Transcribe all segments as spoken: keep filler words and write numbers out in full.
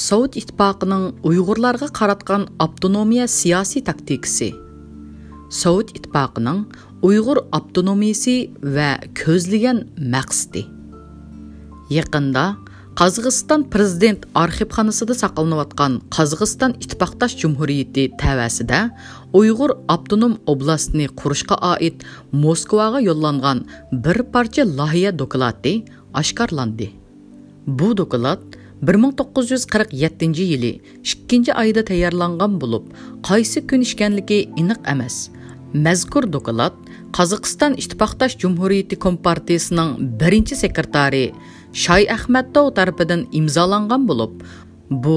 سوۋېت ئىتتىپاقىنىڭ ئۇيغۇرلارغا قاراتقان ئاپتونومىيە سىياسىي تاكتىكىسى. سوۋېت ئىتتىپاقىنىڭ ئۇيغۇر ئاپتونومىيىسى ۋە كۆزلىگەن مەقسىتى. يېقىندا قازاقىستان پىرېزىدېنت ئارخىپخانىسىدا ساقلىنىۋاتقان قازاقىستان ئىتتىپاقداش جۇمھۇرىيىتى تەۋەسىدە ئۇيغۇر ئاپتونوم ئوبلاستىنى قۇرۇشقا ئائىت موسكۋاغا يوللانغان بىر پارچە لايىھە دوكلاتى ئاشكارىلاندى. بۇ دوكلات بىر مىڭ توققۇز يۈز قىرىق يەتتىنچى يىلى ئىككىنچى ئايدا تەييارلانغان بولۇپ، قايسى كۈن ئىكەنلىكى ئېنىق ئەمەس. مەزكۇر دوكلات قازاقىستان ئىتتىپاقداش جۇمھۇرىيىتى كومپارتىيىسىنىڭ بىرىنچى سېكرېتارى شايئەخمەتوۋ تەرىپىدىن ئىمزالانغان بولۇپ، بۇ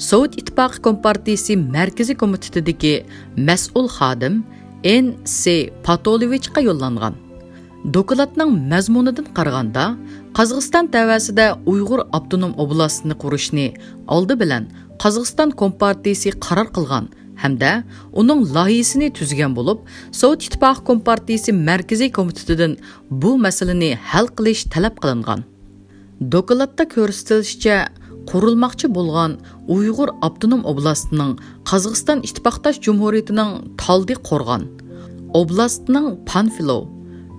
سوۋېت ئىتتىپاقى كومپارتىيىسى مەركىزىي كومىتېتىدىكى مەسئۇل خادىم ئېن سى پاتولېۋىچقا يوللانغان. دوكلاتنىڭ مەزمۇنىدىن قارىغاندا، قازاقىستان تەۋەسىدە ئۇيغۇر ئاپتونوم ئوبلاستىنى قۇرۇشنى ئالدى بىلەن قازاقىستان كومپارتىيىسى قارار قىلغان ھەمدە ئۇنىڭ لايىھىسىنى تۈزگەن بولۇپ، سوۋېت ئىتتىپاقى كومپارتىيىسى مەركىزىي كومىتېتىدىن بۇ مەسىلىنى ھەل قىلىش تەلەپ قىلىنغان. دوكلاتتا كۆرسىتىلىشىچە، قۇرۇلماقچى بولغان ئۇيغۇر ئاپتونوم ئوبلاستىنىڭ قازاقىستان ئىتتىپاقداش جۇمھۇرىيىتىنىڭ تالدى قورغان ئوبلاستىنىڭ پانفىلوۋ،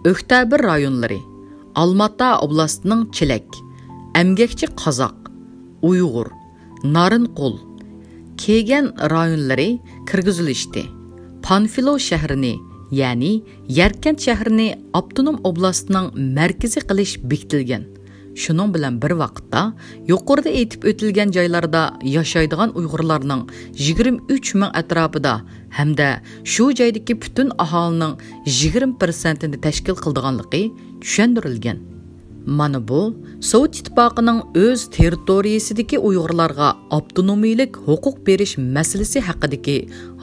ئۆكتەبىر رايونلىرى، ئالماتا ئوبلاستىنىڭ چېلەك، ئەمگەكچى قازاق، ئۇيغۇر، نارىنقول، كېگەن رايونلىرى كىرگۈزۈلۈشتى. پانفىلوۋ شەھىرىنى، يەنى يەركەنت شەھىرىنى ئاپتونوم ئوبلاستنىڭ مەركىزى قىلىش بېكىتىلگەن. شۇنىڭ بىلەن بىر ۋاقىتتا، يۇقىرىدا ئېيتىپ ئۆتۈلگەن جايلاردا ياشايدىغان ئۇيغۇرلارنىڭ يىگىرمە ئۈچ مىڭ ئەتراپىدا ھەمدە شۇ جايدىكى پۈتۈن ئاھالىنىڭ يىگىرمە پىرسەنتىنى تەشكىل قىلىدىغانلىقى چۈشەندۈرۈلگەن. مانا بۇ سوۋېت ئىتتىپاقىنىڭ ئۆز تېررىتورىيىسىدىكى ئۇيغۇرلارغا ئاپتونومىيلىك ھوقۇق بېرىش مەسىلىسى ھەققىدىكى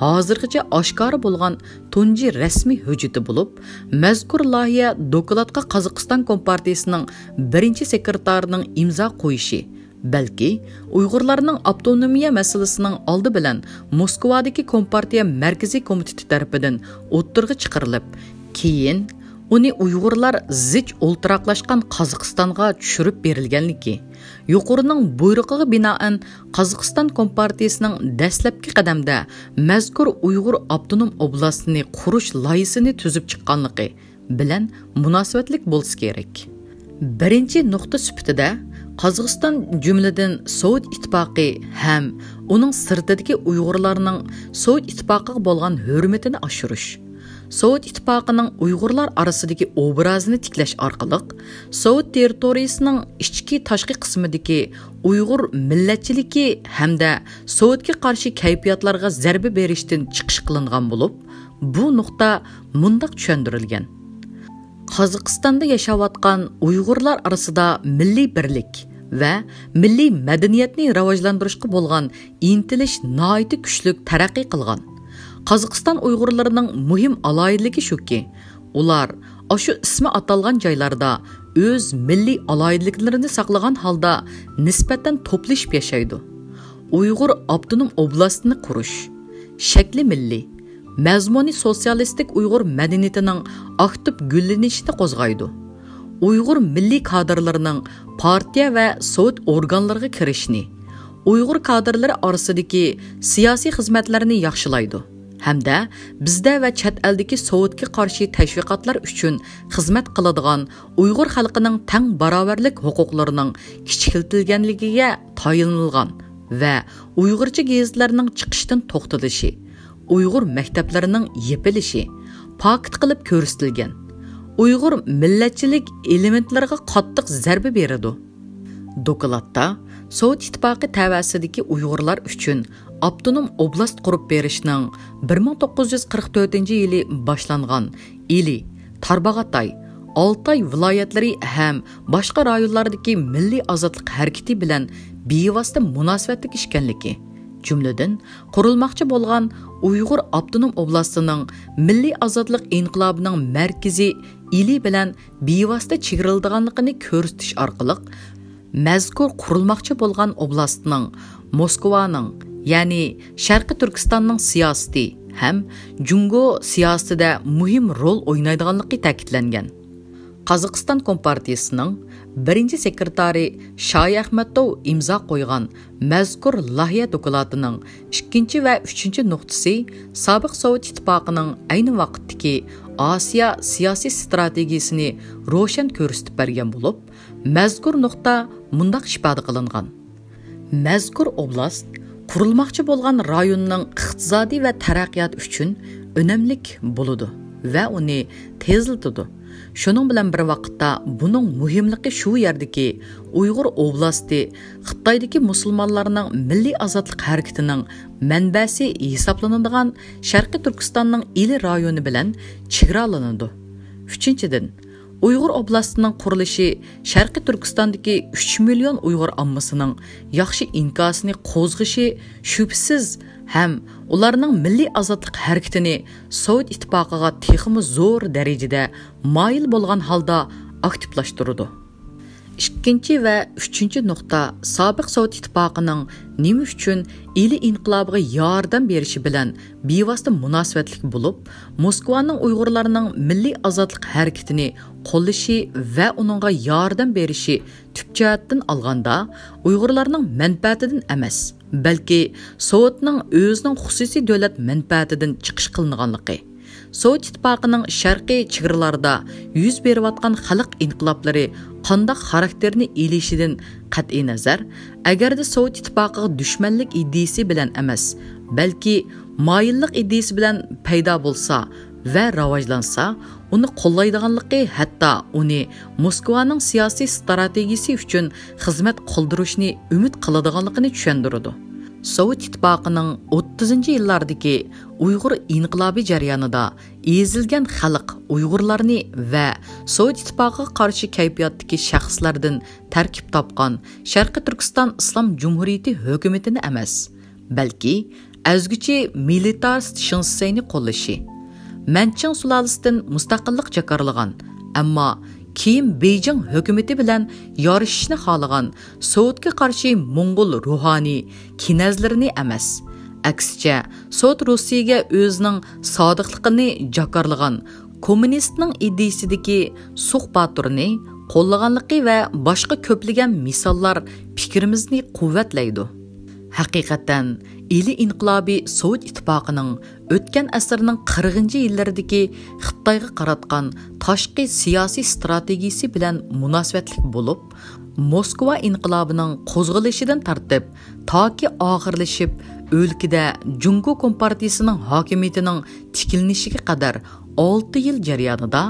ھازىرغىچە ئاشكارا بولغان تۇنجى رەسمىي ھۆججىتى بولۇپ، مەزكۇر لايىھە دوكلاتقا قازاقىستان كومپارتىيىسىنىڭ بىرىنچى سېكرېتارىنىڭ ئىمزا قويۇشى، بەلكى ئۇيغۇرلارنىڭ ئاپتونومىيە مەسىلىسىنىڭ ئالدى بىلەن موسكۋادىكى كومپارتىيە مەركىزىي كومىتېتى تەرىپىدىن ئوتتۇرىغا چىقىرىلىپ، كېيىن ئۇنى ئۇيغۇرلار زىچ ئولتۇراقلاشقان قازاقىستانغا چۈشۈرۈپ بېرىلگەنلىكى، يۇقىرىنىڭ بۇيرۇقىغا بىنائەن، قازاقىستان كومپارتىيىسىنىڭ دەسلەپكى قەدەمدە مەزكۇر ئۇيغۇر ئاپتونوم ئوبلاستىنى قۇرۇش لايىھىسىنى تۈزۈپ چىققانلىقى بىلەن مۇناسىۋەتلىك بولسا كېرەك. بىرىنچى نۇقتا سۈپىتىدە، قازاقىستان جۈملىدىن سوۋېت ئىتتىپاقى ھەم ئۇنىڭ سىرتىدىكى ئۇيغۇرلارنىڭ سوۋېت ئىتتىپاقىغا بولغان ھۆرمىتىنى ئاشۇرۇش، سوۋېت ئىتتىپاقىنىڭ ئۇيغۇرلار ئارىسىدىكى ئوبرازىنى تىكلەش ئارقىلىق، سوۋېت تېررىتورىيىسىنىڭ ئىچكى، تاشقى قىسمىدىكى ئۇيغۇر مىللەتچىلىكى ھەمدە سوۋېتكە قارشى كەيپىياتلارغا زەربە بېرىشتىن چىقىش قىلىنغان بولۇپ، بۇ نۇقتا مۇنداق چۈشەندۈرۈلگەن: قازاقىستاندا ياشاۋاتقان ئۇيغۇرلار ئارىسىدا مىللىي بىرلىك ۋە مىللىي مەدەنىيەتنى راۋاجلاندۇرۇشقا بولغان ئىنتىلىش ناھايىتى كۈچلۈك تەرەققىي قىلغان. قازاقىستان ئۇيغۇرلىرىنىڭ مۇھىم ئالاھىدىلىكى شۇكى، ئۇلار ئاشۇ ئىسمى ئاتالغان جايلاردا ئۆز مىللىي ئالاھىدىلىكلىرىنى ساقلىغان ھالدا نىسبەتەن توپلىشىپ ياشايدۇ. ئۇيغۇر ئاپتونوم ئوبلاستىنى قۇرۇش، شەكلى مىللىي، مەزمۇنى سوتسىيالىستىك ئۇيغۇر مەدەنىيىتىنىڭ ئاكتىپ گۈللىنىشىنى قوزغايدۇ. ئۇيغۇر مىللىي كادىرلىرىنىڭ پارتىيە ۋە سوۋېت ئورگانلىرىغا كىرىشىنى، ئۇيغۇر كادىرلىرى ئارىسىدىكى سىياسىي خىزمەتلەرنى ياخشىلايدۇ ھەمدە بىزدە ۋە چەت ئەلدىكى سوۋېتكە قارشى تەشۋىقاتلار ئۈچۈن خىزمەت قىلىدىغان ئۇيغۇر خەلقىنىڭ تەڭ باراۋەرلىك ھوقۇقلىرىنىڭ كىچىكلىتىلگەنلىكىگە تايىنىلغان ۋە ئۇيغۇرچە گېزىتلەرنىڭ چىقىشتىن توختىلىشى، ئۇيغۇر مەكتەپلىرىنىڭ يېپىلىشى پاكىت قىلىپ كۆرسىتىلگەن. ئۇيغۇر مىللەتچىلىك ئېلېمېنتلىرىغا قاتتىق زەربە بېرىدۇ. دوكلاتتا سوۋېت ئىتتىپاقى تەۋەسىدىكى ئۇيغۇرلار ئۈچۈن ئاپتونوم ئوبلاست قۇرۇپ بېرىشنىڭ بىر مىڭ توققۇز يۈز قىرىق تۆتىنچى يىلى باشلانغان ئىلى، تارباغاتاي، ئالتاي ۋىلايەتلىرى ھەم باشقا رايونلاردىكى مىللىي ئازادلىق ھەرىكىتى بىلەن بىۋاسىتە مۇناسىۋەتلىك ئىكەنلىكى، جۈملىدىن، قۇرۇلماقچى بولغان ئۇيغۇر ئاپتونوم ئوبلاستىنىڭ مىللىي ئازادلىق ئىنقىلابىنىڭ مەركىزى ئىلى بىلەن بىۋاسىتە چېگرىلىدىغانلىقىنى كۆرسىتىش ئارقىلىق، مەزكۇر قۇرۇلماقچى بولغان ئوبلاستنىڭ موسكۋانىڭ، يەنى شەرقىي تۈركىستاننىڭ سىياسىتى ھەم جۇڭگو سىياسىتىدە مۇھىم رول ئوينايدىغانلىقى تەكىتلەنگەن. قازاقىستان كومپارتىيىسىنىڭ بىرىنچى سېكرېتارى شايى ئەخمەتوۋ ئىمزا قويغان مەزكۇر لايىھە دوكلاتىنىڭ ئىككىنچى ۋە ئۈچىنچى نۇقتىسى سابىق سوۋېت ئىتتىپاقىنىڭ ئەينى ۋاقىتتىكى ئاسىيا سىياسىي ستراتېگىيىسىنى روشەن كۆرسىتىپ بەرگەن بولۇپ، مەزكۇر نۇقتا مۇنداق ئىپادە قىلىنغان: مەزكۇر ئوبلاست قۇرۇلماقچى بولغان رايوننىڭ ئىقتىسادى ۋە تەرەققىياتى ئۈچۈن ئۈنۈملۈك بولىدۇ ۋە ئۇنى تېزلىتىدۇ. شۇنىڭ بىلەن بىر ۋاقىتتا، بۇنىڭ مۇھىملىقى شۇ يەردىكى، ئۇيغۇر ئوبلاستى خىتايدىكى مۇسۇلمانلارنىڭ مىللىي ئازادلىق ھەرىكىتىنىڭ مەنبەسى ھېسابلىنىدىغان شەرقىي تۈركىستاننىڭ ئىلى رايونى بىلەن چېگرالىنىدۇ. ئۈچىنچىدىن، ئۇيغۇر ئوبلاستىنىڭ قۇرۇلۇشى شەرقىي تۈركىستاندىكى ئۈچ مىليون ئۇيغۇر ئاممىسىنىڭ ياخشى ئىنكاسىنى قوزغىشى شۈبھىسىز ھەم ئۇلارنىڭ مىللىي ئازادلىق ھەرىكىتىنى سوۋېت ئىتتىپاقىغا تېخىمۇ زور دەرىجىدە مايىل بولغان ھالدا ئاكتىپلاشتۇرىدۇ. ئىككىنچى ۋە ئۈچىنچى نۇقتا سابىق سوۋېت ئىتتىپاقىنىڭ نېمە ئۈچۈن ئىلى ئىنقىلابىغا ياردەم بېرىشى بىلەن بىۋاسىتە مۇناسىۋەتلىك بولۇپ، موسكۋانىڭ ئۇيغۇرلارنىڭ مىللىي ئازادلىق ھەرىكىتىنى قوللىشى ۋە ئۇنىڭغا ياردەم بېرىشى تۈپ جەھەتتىن ئالغاندا ئۇيغۇرلارنىڭ مەنپەئەتىدىن ئەمەس، بەلكى سوۋېتنىڭ ئۆزىنىڭ خۇسۇسىي دۆلەت مەنپەئەتىدىن چىقىش قىلىنغانلىقى، سوۋېت ئىتتىپاقىنىڭ شەرقىي چېگرىلاردا يۈز بېرىۋاتقان خەلق ئىنقىلابلىرى قانداق خاراكتېرنى ئېلىشىدىن قەتئىينەزەر، ئەگەردە سوۋېت ئىتتىپاقىغا دۈشمەنلىك ئىدىيىسى بىلەن ئەمەس، بەلكى مايىللىق ئىدىيىسى بىلەن پەيدا بولسا ۋە راۋاجلانسا، ئۇنى قوللايدىغانلىقى، ھەتتا ئۇنى موسكۋانىڭ سىياسىي ستراتېگىيىسى ئۈچۈن خىزمەت قىلدۇرۇشنى ئۈمىد قىلىدىغانلىقىنى چۈشەندۈرىدۇ. سوۋېت ئىتتىپاقىنىڭ ئوتتۇزىنچى يىللاردىكى ئۇيغۇر ئىنقىلابى جەريانىدا ئېزىلگەن خەلق ئۇيغۇرلارنى ۋە سوۋېت ئىتتىپاقىغا قارشى كەيپىياتتىكى شەخسلەردىن تەركىب تاپقان شەرقىي تۈركىستان ئىسلام جۇمھۇرىيىتى ھۆكۈمىتىنى ئەمەس، بەلكى ئەزگۈچى مىلىتارىست شېڭ شىسەينى قوللىشى، مەنچىڭ سۇلالىسىدىن مۇستەقىللىق جاكارلىغان، ئەمما كېيىن بېيجىڭ ھۆكۈمىتى بىلەن يارىشىشنى خالىغان سوۋېتكە قارشى موڭغۇل روھانىي كىنەزلىرىنى ئەمەس، ئەكسىچە، سوۋېت روسىيىگە ئۆزىنىڭ سادىقلىقىنى جاكارلىغان كوممۇنىستنىڭ ئىدىيىسىدىكى سۇخ باتۇرنى قوللىغانلىقى ۋە باشقا كۆپلىگەن مىساللار پىكرىمىزنى قۇۋۋەتلەيدۇ. ھەقىقەتەن، ئىلى ئىنقىلابى سوۋېت ئىتتىپاقىنىڭ ئۆتكەن ئەسىرنىڭ قىرىقىنچى يىللىرىدىكى خىتايغا قاراتقان تاشقى سىياسىي ستراتېگىيىسى بىلەن مۇناسىۋەتلىك بولۇپ، موسكۋا ئىنقىلابىنىڭ قوزغىلىشىدىن تارتىپ، تاكى ئاخىرلىشىپ، ئۆلكىدە جۇڭگو كومپارتىيىسىنىڭ ھاكىمىيىتىنىڭ تىكلىنىشىگە قەدەر ئالتە يىل جەريانىدا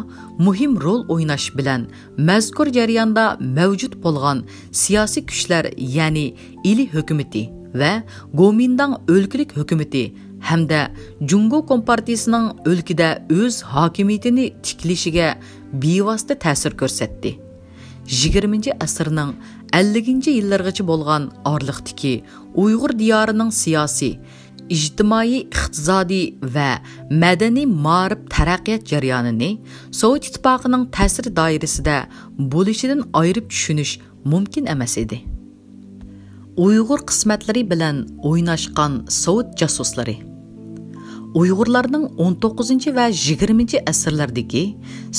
مۇھىم رول ئويناش بىلەن، مەزكۇر جەرياندا مەۋجۇت بولغان سىياسىي كۈچلەر، يەنى ئىلى ھۆكۈمىتى ۋە گومىنداڭ ئۆلكىلىك ھۆكۈمىتى ھەمدە جۇڭگو كومپارتىيىسىنىڭ ئۆلكىدە ئۆز ھاكىمىيىتىنى تىكلىشىگە بىۋاسىتە تەسىر كۆرسەتتى. يىگىرمىنچى ئەسىرنىڭ ئەللىكىنچى يىللىرىغىچە بولغان ئارىلىقتىكى ئۇيغۇر دىيارىنىڭ سىياسىي، ئىجتىمائىي، ئىقتىسادىي ۋە مەدەنىي مائارىپ تەرەققىيات جەريانىنى سوۋېت ئىتتىپاقىنىڭ تەسىر دائىرىسىدە بولۇشىدىن ئايرىپ چۈشىنىش مۇمكىن ئەمەس ئىدى. ئۇيغۇر قىسمەتلىرى بىلەن ئويناشقان سوۋېت جاسۇسلىرى. ئۇيغۇرلارنىڭ ئون توققۇزىنچى ۋە يىگىرمىنچى ئەسىرلەردىكى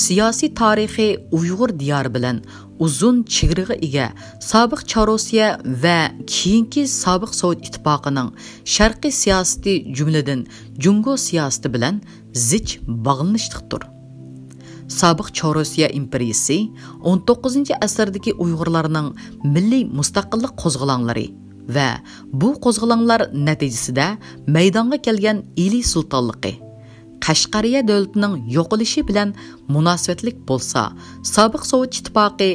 سىياسىي تارىخى ئۇيغۇر دىيارى بىلەن ئۇزۇن چېگرىغا ئىگە سابىق چارروسىيە ۋە كېيىنكى سابىق سوۋېت ئىتتىپاقىنىڭ شەرقىي سىياسىتى، جۈملىدىن جۇڭگو سىياسىتى بىلەن زىچ باغلىنىشلىقتۇر. سابىق چارروسىيە ئىمپېرىيىسى ئون توققۇزىنچى ئەسىردىكى ئۇيغۇرلارنىڭ مىللىي مۇستەقىللىق قوزغىلاڭلىرى ۋە بۇ قوزغىلاڭلار نەتىجىسىدە مەيدانغا كەلگەن ئىلى سۇلتانلىقى، قەشقەرىيە دۆلىتىنىڭ يوقىلىشى بىلەن مۇناسىۋەتلىك بولسا، سابىق سوۋېت ئىتتىپاقى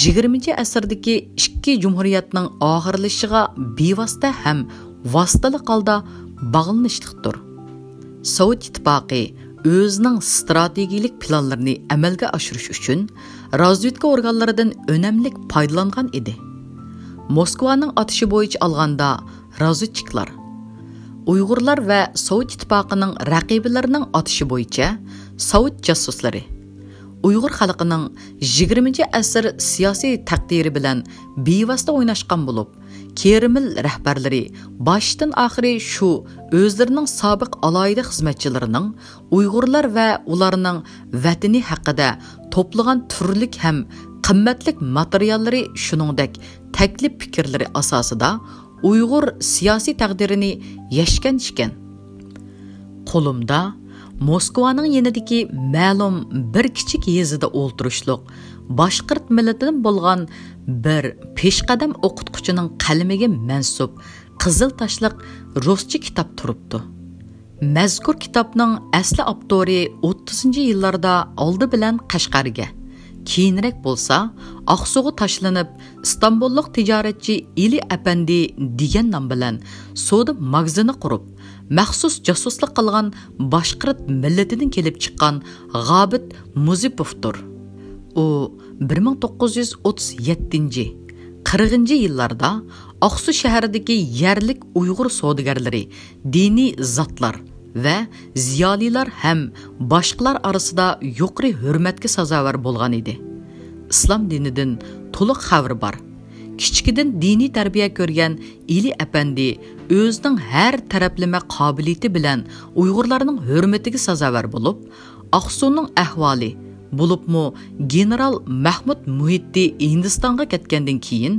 يىگىرمىنچى ئەسىردىكى ئىككى جۇمھۇرىيەتنىڭ ئاخىرلىشىشىغا بىۋاسىتە ھەم ۋاسىتىلىق ھالدا باغلىنىشلىقتۇر. سوۋېت ئىتتىپاقى ئۆزىنىڭ ستراتېگىيىلىك پىلانلىرىنى ئەمەلگە ئاشۇرۇش ئۈچۈن رازۋېدكا ئورگانلىرىدىن ئۈنۈملۈك پايدىلانغان ئىدى. موسكۋانىڭ ئاتىشى بويىچە ئالغاندا، رازۋېدچىكلار، ئۇيغۇرلار ۋە سوۋېت ئىتتىپاقىنىڭ رەقىبىلىرىنىڭ ئاتىشى بويىچە سوۋېت جاسۇسلىرى ئۇيغۇر خەلقىنىڭ يىگىرمىنچى ئەسىر سىياسىي تەقدىرى بىلەن بىۋاسىتە ئويناشقان بولۇپ، كرېمىل رەھبەرلىرى باشتىن ئاخىرى شۇ ئۆزلىرىنىڭ سابىق ئالاھىدە خىزمەتچىلىرىنىڭ ئۇيغۇرلار ۋە ئۇلارنىڭ ۋەتىنى ھەققىدە توپلىغان تۈرلۈك ھەم قىممەتلىك ماتېرىياللىرى، شۇنىڭدەك تەكلىپ پىكىرلىرى ئاساسىدا ئۇيغۇر سىياسىي تەقدىرىنى يەشكەن ئىكەن. قولۇمدا موسكۋانىڭ يېنىدىكى مەلۇم بىر كىچىك يېزىدا ئولتۇرۇشلۇق باشقۇرت مىللىتىدىن بولغان بىر پېشقەدەم ئوقۇتقۇچىنىڭ قەلىمىگە مەنسۇپ قىزىل تاشلىق رۇسچە كىتاب تۇرۇپتۇ. مەزكۇر كىتابنىڭ ئەسلى ئاپتورى ئوتتۇزىنچى يىللاردا ئالدى بىلەن قەشقەرگە، كېيىنرەك بولسا ئاقسۇغا تاشلىنىپ، ئىستانبۇللۇق تىجارەتچى ئىلى ئەپەندى دېگەن نام بىلەن سودا ماگىزىنى قۇرۇپ، مەخسۇس جاسۇسلۇق قىلغان باشقۇرت مىللىتىدىن كېلىپ چىققان غابىت مۇزىپوۋدۇر. ئۇ بىر مىڭ توققۇز يۈز ئوتتۇز يەتتىنچى، قىرىقىنچى يىللاردا ئاقسۇ شەھىرىدىكى يەرلىك ئۇيغۇر سودىگەرلىرى، دىنىي زاتلار ۋە زىيالىيلار ھەم باشقىلار ئارىسىدا يۇقىرى ھۆرمەتكە سازاۋەر بولغان ئىدى. ئىسلام دىنىدىن تولۇق خەۋىرى بار. كىچىكىدىن دىنىي تەربىيە كۆرگەن ئىلى ئەپەندى ئۆزىنىڭ ھەر تەرەپلىمە قابىلىيىتى بىلەن ئۇيغۇرلارنىڭ ھۆرمىتىگە سازاۋەر بولۇپ، ئاقسۇنىڭ ئەھۋالى، بولۇپمۇ گېنېرال مەھمۇد مۇھىتى ھىندىستانغا كەتكەندىن كېيىن،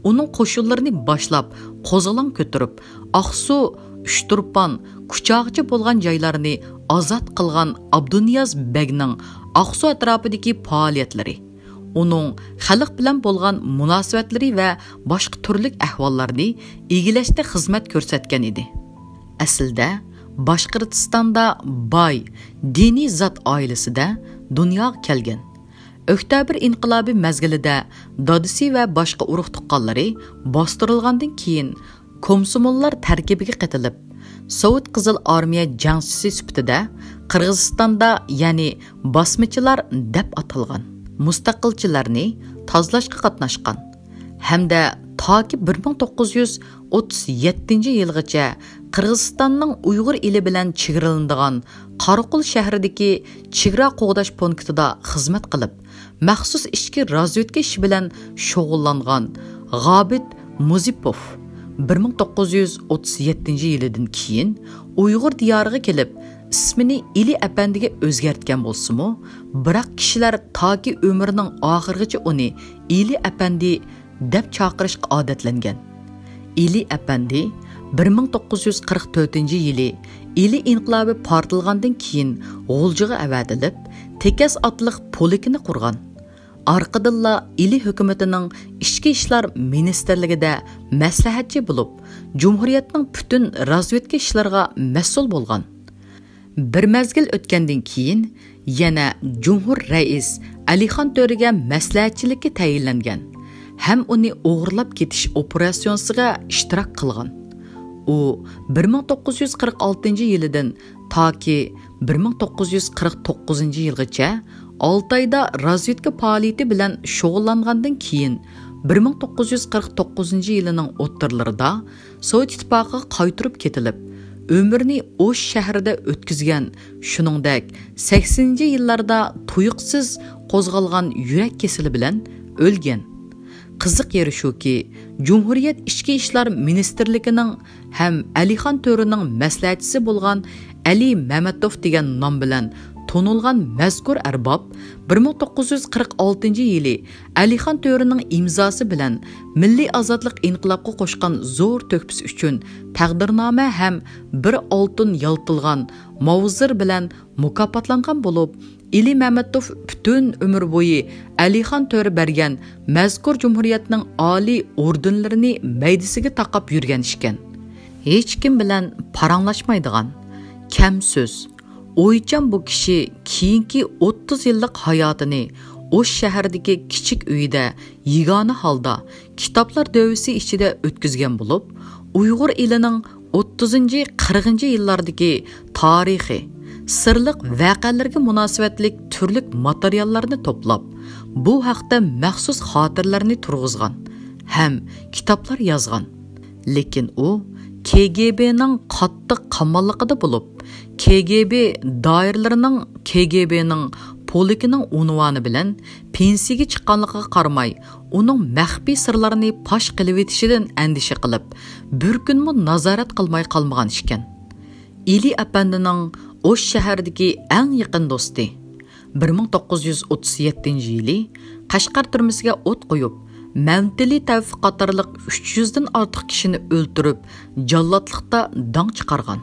ئۇنىڭ قوشۇنلىرىنى باشلاپ قوزغىلاڭ كۆتۈرۈپ، ئاقسۇ، ئۇچتۇرپان، كۇچاغىچە بولغان جايلارنى ئازاد قىلغان ئابدۇنىياز بەگنىڭ ئاقسۇ ئەتراپىدىكى پائالىيەتلىرى، ئۇنىڭ خەلق بىلەن بولغان مۇناسىۋەتلىرى ۋە باشقا تۈرلۈك ئەھۋاللارنى ئىگىلەشتە خىزمەت كۆرسەتكەن ئىدى. ئەسلىدە باشقۇرتىستاندا باي دىنىي زات ئائىلىسىدە دۇنياغا كەلگەن. ئۆكتەبىر ئىنقىلابى مەزگىلىدە دادىسى ۋە باشقا ئۇرۇق-تۇغقانلىرى باستۇرۇلغاندىن كېيىن، كومسوموللار تەركىبىگە قېتىلىپ، سوۋېت قىزىل ئارمىيە جەڭچىسى سۈپىتىدە قىرغىزىستاندا، يەنى باسمىچىلار دەپ ئاتالغان، مۇستەقىلچىلەرنى تازىلاشقا قاتناشقان ھەمدە تاكى بىر مىڭ توققۇز يۈز ئوتتۇز يەتتىنچى يىلغىچە قىرغىزىستاننىڭ ئۇيغۇر ئېلى بىلەن چېگرىلىنىدىغان قاراقول شەھىرىدىكى چېگرا قوغداش پونكىتىدا خىزمەت قىلىپ، مەخسۇس ئىچكى رازۋېدكا ئىشى بىلەن شۇغۇللانغان غابىت مۇزىپوف بىر مىڭ توققۇز يۈز ئوتتۇز يەتتىنچى يىلىدىن كېيىن ئۇيغۇر دىيارىغا كېلىپ، ئىسمىنى ئىلى ئەپەندىگە ئۆزگەرتكەن بولسىمۇ، بىراق كىشىلەر تاكى ئۆمرىنىڭ ئاخىرىغىچە ئۇنى ئىلى ئەپەندى دەپ چاقىرىشقا ئادەتلەنگەن. ئىلى ئەپەندى بىر مىڭ توققۇز يۈز قىرىق تۆتىنچى يىلى ئىلى ئىنقىلابى پارتلىغاندىن كېيىن غۇلجىغا ئەۋەتىلىپ، تېكەس ئاتلىق پولكىنى قۇرغان. ئارقىدىنلا ئىلى ھۆكۈمىتىنىڭ ئىچكى ئىشلار مىنىستىرلىكىدە مەسلىھەتچى بولۇپ، جۇمھۇرىيەتنىڭ پۈتۈن رازۋېدكا ئىشلىرىغا مەسئۇل بولغان. بىر مەزگىل ئۆتكەندىن كېيىن، يەنە جۇمھۇر رەئىس ئەلىخان تۆرىگە مەسلىھەتچىلىككە تەيىنلەنگەن ھەم ئۇنى ئوغرىلاپ كېتىش ئوپېراتسىيىسىگە ئىشتىراك قىلغان. ئۇ بىر مىڭ توققۇز يۈز قىرىق ئالتىنچى يىلىدىن تاكى بىر مىڭ توققۇز يۈز قىرىق توققۇزىنچى يىلغىچە ئالتايدا رازۋېدكا پائالىيىتى بىلەن شۇغۇللانغاندىن كېيىن، بىر مىڭ توققۇز يۈز قىرىق توققۇزىنچى يىلىنىڭ ئوتتۇرىلىرىدا سوۋېت ئىتتىپاقىغا قايتۇرۇپ كېتىلىپ، ئۆمرىنى ئوش شەھىرىدە ئۆتكۈزگەن، شۇنىڭدەك سەكسىنىنچى يىللاردا تۇيۇقسىز قوزغالغان يۈرەك كېسىلى بىلەن ئۆلگەن. قىزىق يېرى شۇكى، جۇمھۇرىيەت ئىچكى ئىشلار مىنىستىرلىكىنىڭ ھەم ئەلىخان تۆرىنىڭ مەسلىھەتچىسى بولغان ئەلى مەمەتوف دېگەن نام بىلەن تونۇلغان مەزكۇر ئەرباب بىر مىڭ توققۇز يۈز قىرىق ئالتىنچى يىلى ئەلىخان تۆرىنىڭ ئىمزاسى بىلەن مىللىي ئازادلىق ئىنقىلابقا قوشقان زور تۆھپىسى ئۈچۈن تەقدىرنامە ھەم بىر ئالتۇن يالتىلغان ماۋزېر بىلەن مۇكاپاتلانغان بولۇپ، ئىلى مەمەتوف پۈتۈن ئۆمۈر بويى ئەلىخان تۆرە بەرگەن مەزكۇر جۇمھۇرىيەتنىڭ ئالىي ئوردېنلىرىنى مەيدىسىگە تاقاپ يۈرگەن ئىكەن. ھېچكىم بىلەن پاراڭلاشمايدىغان، كەم سۆز، ئويچان بۇ كىشى كېيىنكى ئوتتۇز يىللىق ھاياتىنى ئوش شەھىرىدىكى كىچىك ئۆيىدە يېگانە ھالدا كىتابلار دۆۋىسى ئىچىدە ئۆتكۈزگەن بولۇپ، ئۇيغۇر ئېلىنىڭ ئوتتۇزىنچى، قىرىقىنچى يىللاردىكى تارىخىي، سىرلىق ۋەقەلەرگە مۇناسىۋەتلىك تۈرلۈك ماتېرىياللارنى توپلاپ، بۇ ھەقتە مەخسۇس خاتىرىلەرنى تۇرغۇزغان ھەم كىتابلار يازغان. لېكىن ئۇ كې گې بېنىڭ قاتتىق قاماللىقىدا بولۇپ، كې گې بې دائىرىلىرىنىڭ كې گې بېنىڭ پولكىنىڭ ئۇنۋانى بىلەن پېنسىيىگە چىققانلىقىغا قارىماي، ئۇنىڭ مەخپىي سىرلارنى پاش قىلىۋېتىشىدىن ئەندىشە قىلىپ، بىر كۈنمۇ نازارەت قىلماي قالمىغان ئىكەن. ئىلى ئەپەندىنىڭ ئوش شەھەردىكى ئەڭ يېقىن دوستى، بىر مىڭ توققۇز يۈز ئوتتۇز يەتتىنچى يىلى قەشقەر تۈرمىسىگە ئوت قويۇپ، مەمتىلى تەۋفىق قاتارلىق ئۈچ يۈزدىن ئارتۇق كىشىنى ئۆلتۈرۈپ، جاللاتلىقتا داڭ چىقارغان.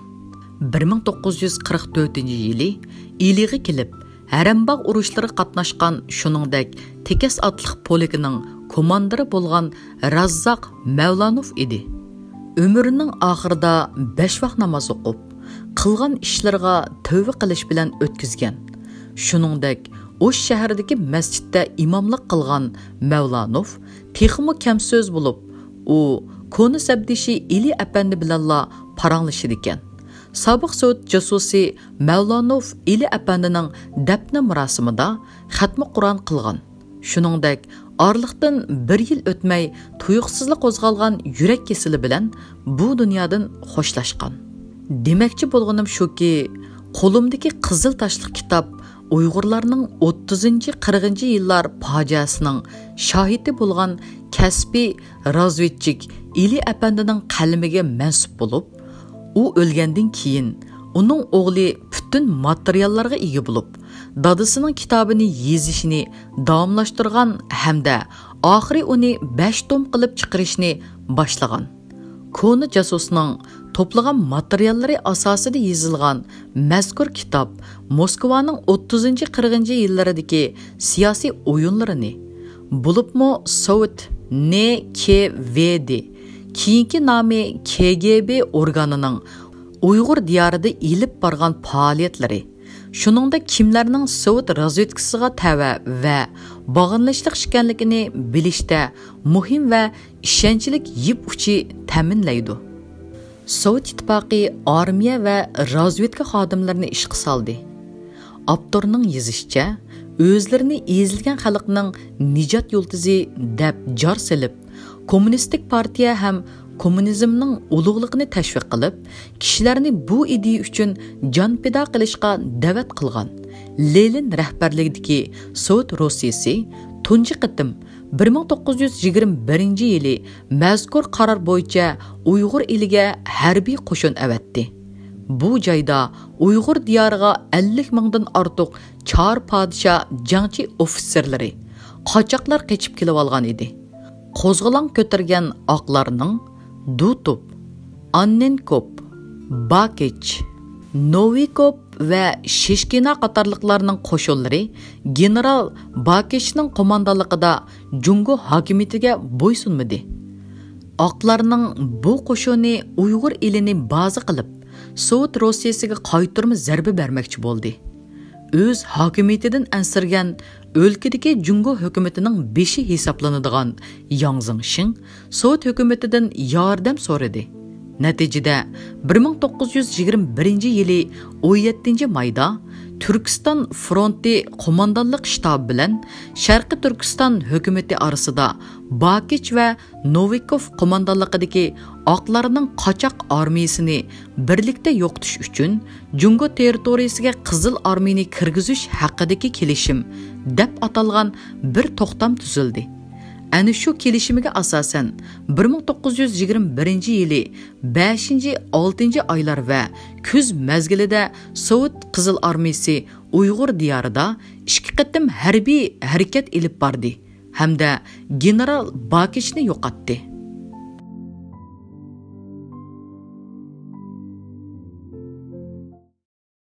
بىر مىڭ توققۇز يۈز قىرىق تۆتىنچى يىلى ئىلىغا كېلىپ، ھەرەمباغ ئۇرۇشلىرىغا قاتناشقان، شۇنىڭدەك تېكەس ئاتلىق پولكىنىڭ كوماندىرى بولغان راززاق مەۋلانوف ئىدى. ئۆمرىنىڭ ئاخىرىدا بەش ۋاق ناماز ئوقۇپ، قىلغان ئىشلىرىغا تەۋبە قىلىش بىلەن ئۆتكۈزگەن. شۇنىڭدەك ئوش شەھىرىدىكى مەسچىتتە ئىماملىق قىلغان مەۋلانوف تېخىمۇ كەم سۆز بولۇپ، ئۇ كونا سەپدىشى ئىلى ئەپەندى بىلەنلا پاراڭلىشىدىكەن. سابىق سوۋېت جاسۇسى مەۋلانوف ئىلى ئەپەندىنىڭ دەپنە مۇراسىمىدا خەتمە قۇرئان قىلغان. شۇنىڭدەك، ئارىلىقتىن بىر يىل ئۆتمەي، تۇيۇقسىزلا قوزغالغان يۈرەك كېسىلى بىلەن بۇ دۇنيادىن خوشلاشقان. دېمەكچى بولغىنىم شۇكى، قولۇمدىكى قىزىل تاشلىق كىتاب ئۇيغۇرلارنىڭ ئوتتۇزىنچى، قىرىقىنچى يىللار پاجىئەسىنىڭ شاھىتى بولغان كەسپىي رازۋېدچىك ئىلى ئەپەندىنىڭ قەلىمىگە مەنسۇپ بولۇپ، ئۇ ئۆلگەندىن كېيىن، ئۇنىڭ ئوغلى پۈتۈن ماتېرىياللارغا ئىگە بولۇپ، دادىسىنىڭ كىتابىنى يېزىشنى داۋاملاشتۇرغان ھەمدە ئاخىرى ئۇنى بەش توم قىلىپ چىقىرىشنى باشلىغان. كونا جاسۇسنىڭ توپلىغان ماتېرىياللىرى ئاساسىدا يېزىلغان مەزكۇر كىتاب موسكۋانىڭ ئوتتۇزىنچى، قىرىقىنچى يىللىرىدىكى سىياسىي ئويۇنلىرىنى، بولۇپمۇ سوۋېت ن ك ۋ د، كېيىنكى نامى ك گ ب ئورگانىنىڭ ئۇيغۇر دىيارىدا ئېلىپ بارغان پائالىيەتلىرى، شۇنىڭدەك كىملەرنىڭ سوۋېت رازۋېدكىسىغا تەۋە ۋە باغلىنىشلىق ئىكەنلىكىنى بىلىشتە مۇھىم ۋە ئىشەنچلىك يىپ ئۇچى تەمىنلەيدۇ. سوۋېت ئىتتىپاقى ئارمىيە ۋە رازۋېدكا خادىملىرىنى ئىشقا سالدى. ئاپتورنىڭ يېزىشىچە، ئۆزلىرىنى ئېزىلگەن خەلقنىڭ نىجات يۇلتۇزى دەپ جار سېلىپ، كوممۇنىستىك پارتىيە ھەم كوممۇنىزمنىڭ ئۇلۇغلۇقىنى تەشۋىق قىلىپ، كىشىلەرنى بۇ ئىدىيە ئۈچۈن جان پىدا قىلىشقا دەۋەت قىلغان لېنىن رەھبەرلىكىدىكى سوۋېت روسىيىسى تۇنجى قېتىم بىر مىڭ توققۇز يۈز يىگىرمە بىرىنچى يىلى مەزكۇر قارار بويىچە ئۇيغۇر ئېلىگە ھەربىي قوشۇن ئەۋەتتى. بۇ جايدا ئۇيغۇر دىيارىغا ئەللىك مىڭدىن ئارتۇق چار پادىشاھ جەڭچى ئوفىتسېرلىرى، قاچاقلار قېچىپ كېلىۋالغان ئىدى. قوزغىلاڭ كۆتۈرگەن ئاقلارنىڭ دۇتوپ، ئاننېنكوپ، باكىچ، نوۋىكوپ ۋە شېشكىنا قاتارلىقلارنىڭ قوشۇنلىرى گېنېرال باكىچنىڭ قوماندانلىقىدا جۇڭگو ھاكىمىيىتىگە بويسۇنمىدى. ئاقلارنىڭ بۇ قوشۇنى ئۇيغۇر ئېلىنى بازا قىلىپ، سوۋېت روسىيىسىگە قايتۇرما زەربە بەرمەكچى بولدى. ئۆز ھاكىمىيىتىدىن ئەنسىرىگەن ئۆلكىدىكى جۇڭگو ھۆكۈمىتىنىڭ بېشى ھېسابلىنىدىغان ياڭ زېڭشىڭ سوۋېت ھۆكۈمىتىدىن ياردەم سورىدى. نەتىجىدە، بىر مىڭ توققۇز يۈز يىگىرمە بىرىنچى يىلى ئون يەتتىنچى مايدا تۈركىستان فرونتى قوماندانلىق شتابى بىلەن شەرقىي تۈركىستان ھۆكۈمىتى ئارىسىدا باكىچ ۋە نوۋىكوف قوماندانلىقىدىكى ئاقلارنىڭ قاچاق ئارمىيىسىنى بىرلىكتە يوقىتىش ئۈچۈن جۇڭگو تېررىتورىيىسىگە قىزىل ئارمىيىنى كىرگۈزۈش ھەققىدىكى كېلىشىم دەپ ئاتالغان بىر توختام تۈزۈلدى. ئەنە شۇ كېلىشىمگە ئاساسەن، بىر مىڭ توققۇز يۈز يىگىرمە بىرىنچى يىلى بەشىنچى، ئالتىنچى ئايلار ۋە كۈز مەزگىلىدە سوۋېت قىزىل ئارمىيىسى ئۇيغۇر دىيارىدا ئىككى قېتىم ھەربىي ھەرىكەت ئېلىپ باردى ھەمدە گېنېرال باكىچنى يوقاتتى.